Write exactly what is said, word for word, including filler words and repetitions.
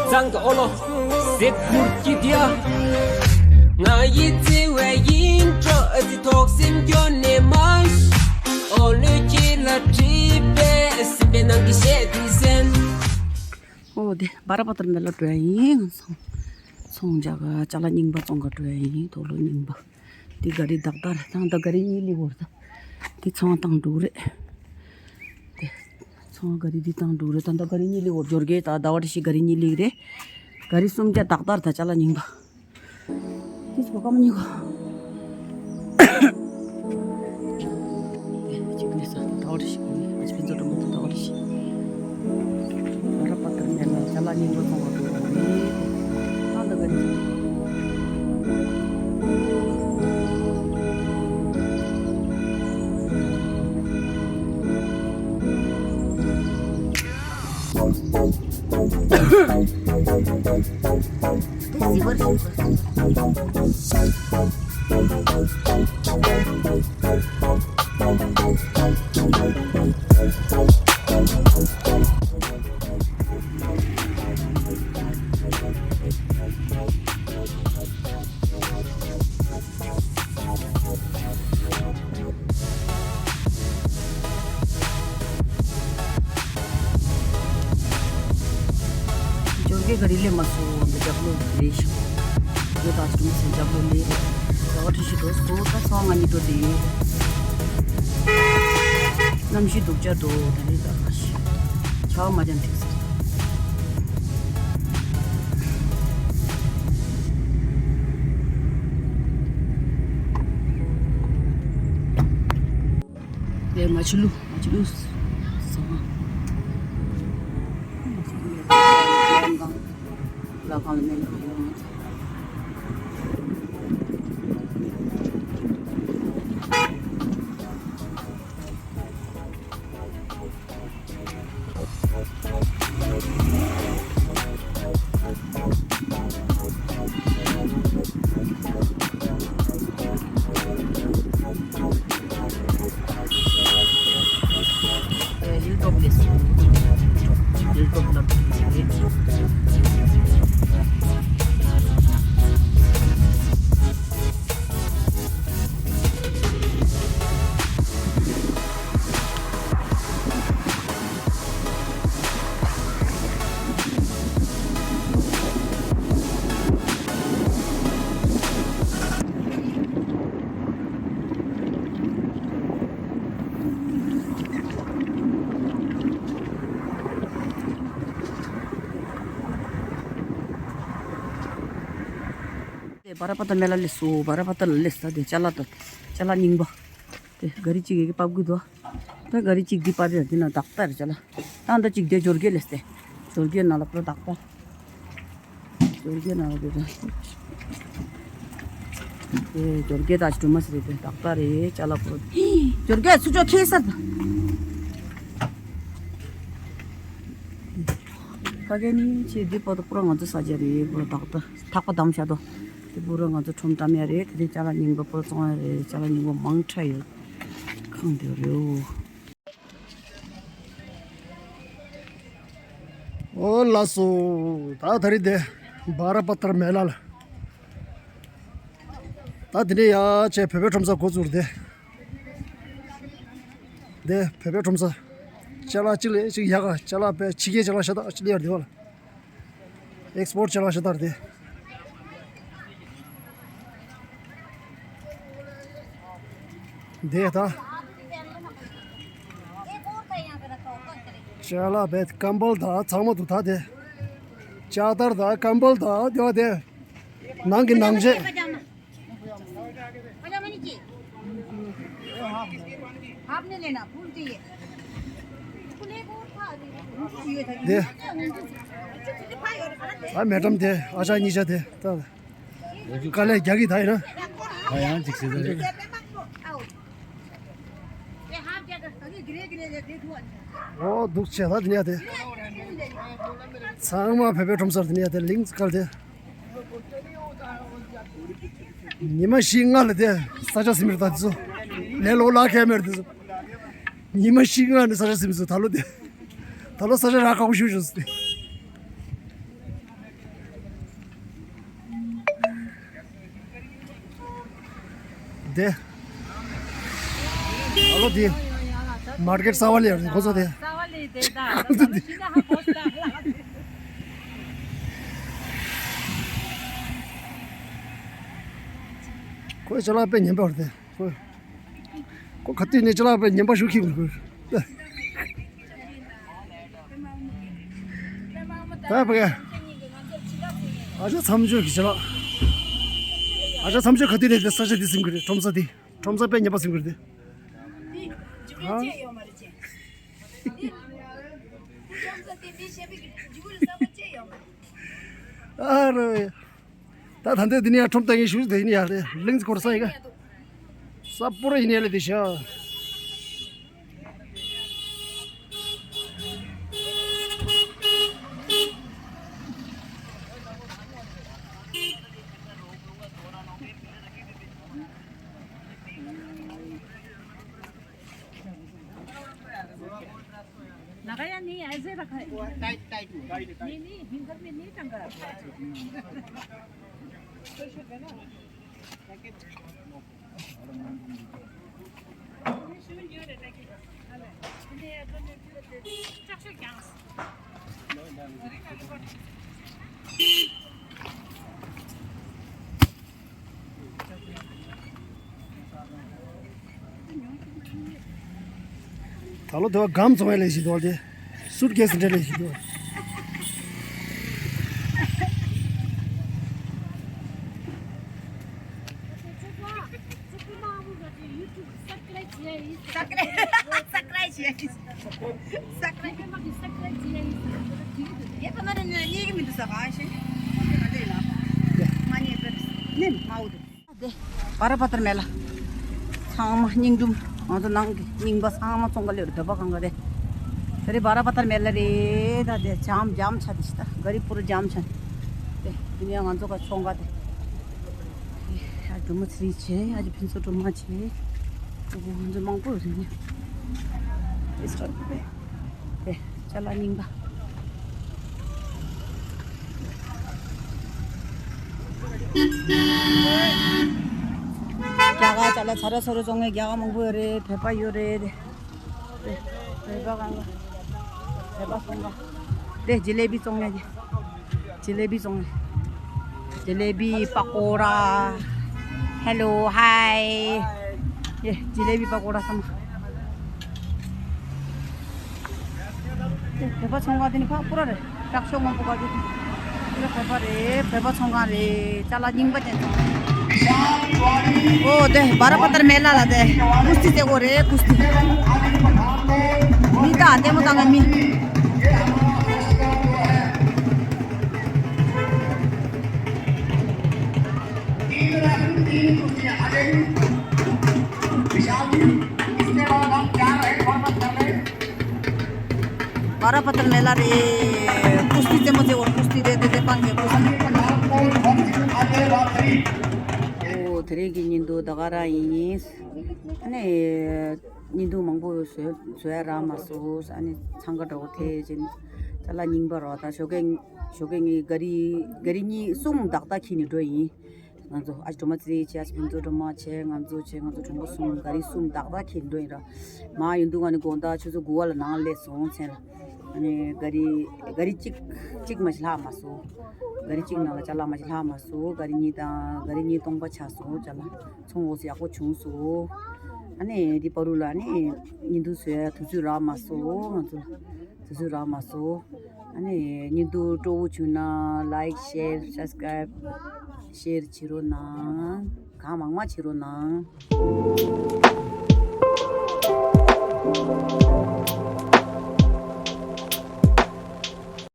གཙང་གི་ཨོ་ལོ། གཟིགས་ཁུར་གྱི་དེ། ང་ཡི་བརྩེ་བའི་ཡིན་འགྲོ་ཨ་ཙི་ཐོག་སེམས་སྐྱོ་ནས་མ། ཨོ་ལོ་ཁྱེད་ལ་དྲིས་པས་སེམས་པའི་ནང་གི་བཤད་དུས་སེམས། ཨོ་དེ་བ་ར་བ་ཏར་མེ་ལ་འགྲོ་ཡ་ཡིན། ཚོང་ཚོང་རྒྱག་ག་ཅ་ལག་རྙིང་པ་བཙོང་ག་འགྲོ་ཡ་ཡིན། དོ་ལོ་རྙིང་པ། དེ་ག་རི་དག་དར་དང་ད་ག་རི་གཉིས་ལི་བོར་ད། དེ་ཚོང་བཏང་འགྲོ་རེད། དེ། ཚོང་ག་རི་འདི་བཏང་འགྲོ་རེད། ད་ད་ག་རི་གཉིས་ལི་འོར་འབྱོར་གེ་ད་ཟླ་བ་ཁྲི་ཤི་ག་རི་གཉིས་ལི་རེད། ག་རི་སུམ་བརྒྱ་དག་དར་ད་ཅ་ལག་རྙིང་པ། དེ་ཚོ་ཀ་མ་གཉིས་གོ། གཅིག་ནས་ས་ཟླ་བ་ཁྲི་ཤི་ག་རི་ཨ་ཅི་ཕན་ཚོ་འགྲོ་མ་ཐུབ་ཟླ་བ་ཁྲི་ཤི། ང་ར་པ་ཏར་མེ་ལ་ཅ་ལག་རྙིང་པ་ཚོང་ག་འགྲོ་རེད། ད་ད་ག་རི། འབྱོར་གེ་ག་རི་ལས་མ་སོ་འདི་རྒྱབ་ལོ་ལས་ཤོག་འདི་དང་ཅུང་ཟད་རྒྱབ་ལོ་ལས་རེད། ཟླ་བ་ཁྲི་ཤི་འགྲོ་སོ་ད་སོང་ང་གཉིས་འགྲོ་དེ་ཡོད། གནམ་གཤིས་སྡུག་ཅག་འགྲོ་དེ་རེད་ད་ཁ་ཤི། ཆར་པ་མ་འཇམ་འགྲིག་ཟེར། དེ་མ་ཆུ་ལུ་མ་ཆུ་ལུ་སོང་། ལ་ཁང་ལ་མེད་ལ་ཁང་ལ། བ་ར་པ་ཏ་མེ་ལ་ལས་སོ། བ་ར་པ་ཏ་ལ་ལས་ས་དེ་ཅ་ལག་ཏ་ཅ་ལག་རྙིང་པ། དེ་ག་རི་གཅིག་གི་པབ་གི་དོ། ད་ག་རི་གཅིག་འདི་པབ་ཡ་འདི་ན་དག་ཏ་རེད་ཅ་ལག་ད་ད་གཅིག་དེ་འབྱོར་གེ་ལས་སྟེ། འབྱོར་གེ་ན་ལ་པ་དག་ཏ། འབྱོར་གེ་ན་ལ་པ་དག་ཏ། དེ་འབྱོར་གེ་ད་ཅི་དུ་མ་སི་རེད་དེ་དག་ཏ་རེད་ཅ་ལག་པོ། འབྱོར་གེ་སུ་ཅོ་ཁེ་ས་ད། ཁ་གེ་ནི་ཆེ་འདི་པོ་ད་པུ་ར་ང་ཚོ་ས་ཆ་རེད་པུ་ར་དག་ཏ། ཐག་པ་བསྡམས་བཞག་དོ། དེ་པུ་ར་ང་ཚོ་ཁྲོམ་བཀྲམ་ཡ་རེད། དེ་རིང་ཅ་ལག་རྙིང་པ་པུ་ར་བཙོང་ཡ་རེད། ཅ་ལག་རྙིང་པ་མང་དྲགས་ཡོད། ཁང་དེ་རེད་འོ། ཨོ་ལགས་སོ། ད་ད་རེས་དེ་བ་ར་པ་ཏར་མེ་ལ་ལ། ད་དེ་འདྲའི་ཡ་ཆེ་བོད་པའི་ཁྲོམ་ས་འགོ་བཙུགས་དེ། དེ་བོད་པའི་ཁྲོམ་ས། ཅ་ལག་གཅིག་ལས་གཅིག་ཡག་ག་ཅ་ལག་པའི་ཕྱི་རྒྱལ་ཅ་ལག་ཤ་སྟག་ཅིག་ལས་ཡར་དེ་བ་ལ། ཨེགས་སི་པོར་ཊི་ཅ་ལག་ཤ་སྟག་རེད་དེ། དེ་ད། ཅ་ལག་པའི་ཀམ་བལ་ད་ཚང་མ་འདུག་ད་དེ། ཅ་དར་ད་ཀམ་བལ་ད་དེ་བ་དེ། ནང་གི་ནང་ཆས། पजामा नहीं चाहिए। हाफ नहीं लेना, फुल चाहिए। फुल एक और था, अभी। ये। ཨ་མེ་ཌམ་དེ་ཨ་ཅག་གཉིས་ཆ་དེ་ད། དཀའ་ལས་རྒྱག་གི་ད་ཡིན་ན། ཨ་ཡང་འཇིགས་སེ་ད་རེད། ये हाफ जैकेट, अभी ग्रे ग्रे दे दे दो। ཨོ་འདུག་བྱས་ད་དེ་ནས་དེ། ཚང་མ་བོད་པའི་ཁྲོམ་སར་དེ་ནས་དེ་ལིང་སྐལ་དེ། ཉི་མ་བཞི་ལྔ་ལ་དེ་ས་ཆ་ཟིན་མེར་ད་དེ་ཚོ། ལས་ལོ་ལ་ཁེ་མེར་དེ་ཚོ། ཉི་མ་བཞི་ལྔ་ནས་ས་ཆ་ཟིན་མེར་ཚོ་ད་ལོ་དེ། ད་ལོ་ས་ཆ་རག་ཁག་པོ་ཞུ་ཞུ་སྟེ། དེ། ཨ་ལོ་དེ། མར་ཀེཊ་གསར་བ་ལས་རེད་ཁོ་ཚོ་དེ། གསར་བ་ལས་དེ་ད་ད་ད་ཤི་ན་ཧ་གོ་ས་ལ། ཁོའི་ཅ་ལག་དཔེ་ཉན་པ་རེད་དེ། ཁོ། ཁོ་ག་དུས་ནས་ཅ་ལག་དཔེ་ཉན་པ་ཞུ་ཁྱིམ་རེད། ད་བས། ཨ་ཅག་མཚམས་སྦྱོར་གྱི་ཅ་ལག་ཨ་ཅག་མཚམས་སྦྱོར་ག་དུས་ནས་དེ་ས་ཆ་འདི་ཟིན་གི་རེད། ཁྲོམ་ས་འདི། ཁྲོམ་ས་དཔེ་ཉེ་པ་ཟིན་གི་རེད་དེ། ཨ། ཨ་རོ། ད་ད་འདི་འདི་ནས་ཁྲོམ་ད་ངས་ཞུ་དེ་ཡིན་ཡ་རེད། ལིང་སྐོར་ས་ཡི་ག་ས་པོ་ར་ཡིན་ཡ་ལེ་དེ་ཤ། नगया नहीं, ऐसे रखा है। Tight, tight. नहीं, नहीं, हिंगर में नहीं टंगा है। ད་ལོ་དེ་བ་སྒམ་བཙོང་ཡ་ལས་ཞིག་འདུག་སྟེ། སུཊ་ཀེ་སི་འདྲ་ལས་ཞིག་འདུག་སབ་སི་ཀ་རབ་ཇི་ཡ་ཡིན། ཡེ་ཕ་མ་རེ་ནི་རྙེད་གི་མི་འདུག་ས་ག་ཤེས། ང་ནི་ཡེ་ཕ་ནི་མ་འོ་དེ། དེ་བ་ར་པ་ཏར་མེ་ལ། ཚང་མ་རྙིང་སྒྲུང་། ང་ཚོ་ནང་གི་རྙིང་པ་ཚང་མ་ཚོང་ཁ་ལེ་རུ་བོད་པ་གང་ག་རེད། དེ་རེད་བ་ར་པ་ཏར་མེ་ལ་རེད། ད་དེ་ཇམ་ཇམ་ཆ་དེ་ཤི་ད་ག་རི་པུ་ར་ཇམ་ཆ། དེ་དེ་ནས་ང་ཚོ་ག་ཚོང་ཁ་དེ། ཨ་སྒྲོལ་མ་ཚེ་རིང་བྱས། ཨ་ཅེ་ཕུན་ཚོགས་སྒྲོལ་མ་བྱས། ཨོ་ང་ཚོ་མང་པོ་རེད་ནི། དེ་ཤི་ད་དེ། དེ། ཅ་ལག་རྙིང་པ། རྒྱ་གར་ཅ་ལག་ཚ་ར་ཚོ་ར་བཙོང་མཁན་རྒྱ་གར་མང་པོ་ཡོད་རེད། བོད་པ་ཡོད་རེད། བོད་པ་གང་ག་བོད་པ་སོང་ག་དེ་ཇི་ལེ་བི་བཙོང་མཁན་དེ། ཇི་ལེ་བི་བཙོང་མཁན། ཇི་ལེ་བི་པ་ཀོ་ར། ཧེ་ལོ་ཧའི། ཡེ་ཇི་ལེ་བི་པ་ཀོ་ར་སམ། བོད་པ་ཚོང་ཁང་དེ་ནི་ཕ་པུ་ར་རེད། སྐྲག་ཤོག་མང་པོ་ག་གི། དེ་ལ་བོད་པ་རེད། བོད་པ་ཚོང་ཁང་རེད། ཅ་ལག་རྙིང་པ་ཅན་ཚོང་ཁང་རེད། ཨོ་དེ་བ་ར་པ་ཏར་མེ་ལ་ལ་དེ་ཀུ་སྟི་རྩེ་གོ་རེད། ཀུ་སྟི་མི་ད་ལྟད་མོ་ལྟ་མཁན་མི། བ་ར་པ་ཏར་མེ་ལ་རེད། ཀུ་སྟི་རྩེད་མོ་རྩེ་བར་ཀུ་སྟི་རེད། དེ་དེ་སྤང་གི་ཀུ་སྟི། ཨོ་དེ་རིང་གི་ཉིན་དུ་ད་ག་རང་ཡིན། ཨ་ནི་ཉིན་དུ་མང་པོ་བཟོས་བཟོས་ཡ་རག་མ་སོང་། ཨ་ནི་འཚང་ཁ་འདྲ་བོ་ཐེབས་ཅིང་ཅ་ལག་རྙིང་པ་རོ། ད་ཞོགས་ཀས་ཞོགས་ཀས་ངའི་ག་རི་ག་རི་གཉིས་གསུམ་ཏག་ཏག་ཁྱེར་ནས་འགྲོ་ཡིན། ང་ཚོ་ཨ་ཅེ་སྒྲོལ་མ་ཚེ་རིང་བྱས། ཨ་ཅེ་ཕུན་ཚོགས་སྒྲོལ་མ་བྱས། ང་ཚོ་བྱས། ང་ཚོ་གྲོགས་པོ་གསུམ་ག་རི་གསུམ་ཏག་ཏག་ཁྱེར་འགྲོ་ཡིན་ར། མ་ཡོང་དུས་ང་ནི་དགོང་དག་ཆུ་ཚོད་དགུ་པ་ལ་ནང་སླེབས་སོང་། མཚན་ལ་ཨ་ནི་ག་རི་ག་རི་གཅིག་གཅིག་མ་ཞིག་ལྷག་མ་སོང་། ག་རི་གཅིག་ནང་ལ་ཅ་ལག་མ་ཞིག་ལྷག་མ་སོང་། ག་རི་གཉིས་དང་ག་རི་གཉིས་སྟོང་པ་ཆགས་སོང་། ཅ་ལག་ཚོང་འོག་སུ་ཡག་པོ་བྱུང་སོང་། ཨ་ནི་འདི་བར་དུ་ལ་ཨ་ནི་ཉིན་དུ་བཟོས་དུས་ཚོད་རག་མ་སོང་། ང་ཚོ་ལ་དུས་ཚོད་རག་མ་སོང་། ཨ་ནི་ཉིན་དུ་སྤྲོ་བོ་བྱུང་ན་ལའིཀ་ཤེར་སབ་སི་ཀ་རབ་ཤེར་བྱེད་རོགས་གནང་། གང་མང་མང་བྱེད་རོགས་གནང་།